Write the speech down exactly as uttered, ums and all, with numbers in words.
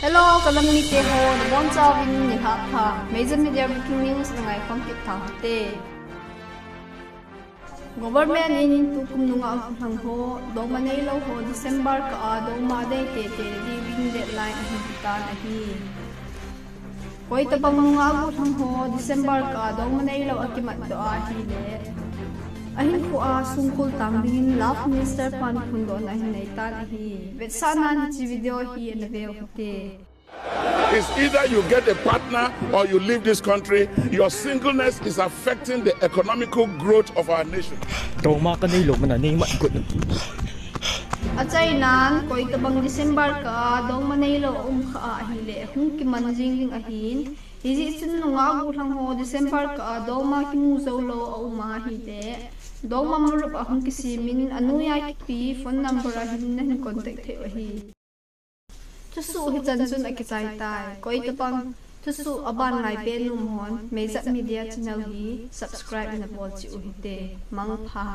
Hello, ka lam mite ho, nabonchauvin nilhah pha. Meijat Media Breaking News na ngaikhom kit tau hite. Government in tukum nung a aguhlhang ho, dongma neilou ho December kah a dongma adei teitei ding deadline ahin hitan ahi. Koitabang nung a aguhlhang ho December kah a dongma neilou akimatdoh a ahile, ahinkho a songkul tang dingin Love Minister pan phondohna ahin neitan ahi. Vetsahnan hiche video hi ana veu hite. It's either you get a partner or you leave this country. Your singleness is affecting the economical growth of our nation. Dongma kaneilou mana neimat got. Achainan, koitabang December kah a dongma neilou aumkha a ahile, hung kiman jing ding ahin. Hijeh chun nung a aguhlhang ho December kah a dongma kimu joulou aum a ahile, dongma marup ahung kisemin, anoiya kipe phone number a hin nahin contact thei u ahi. Thusoh hichan chun akichai tai. Koitabang thusoh aban ngaipen nom hon Meijat Media channel hi subscribe nabol cheh u hite. Mangpha.